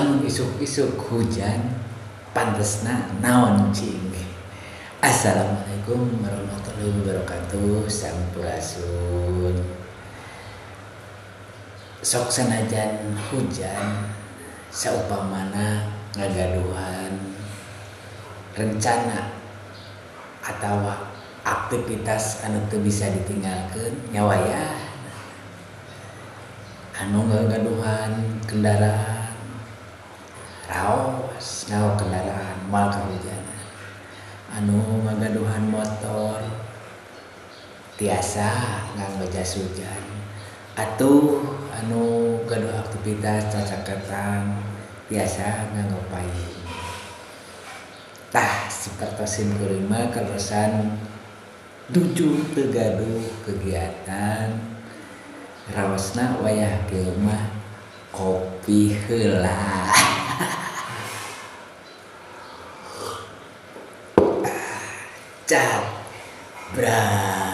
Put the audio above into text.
Lamun isuk-isuk hujan pantesna naon cing. Assalamualaikum warahmatullahi wabarakatuh. Sampurasun. Sok sanajan hujan saupamana ngagaduhan rencana atau aktivitas anu teu bisa ditinggalkeun nya wayah anu ngagaduhan kendaraan raos nganggo kendaraan moal kahujanan, anu ngagaduhan motor tiasa nganggo jas hujan, atuh anu gaduh aktivitas cacaketan tiasa nganggo payung. Tah sapertos sim kuring mah kaleresan nuju teu gaduh kegiatan raosna wayah kieu mah kopi heula. Cap bra.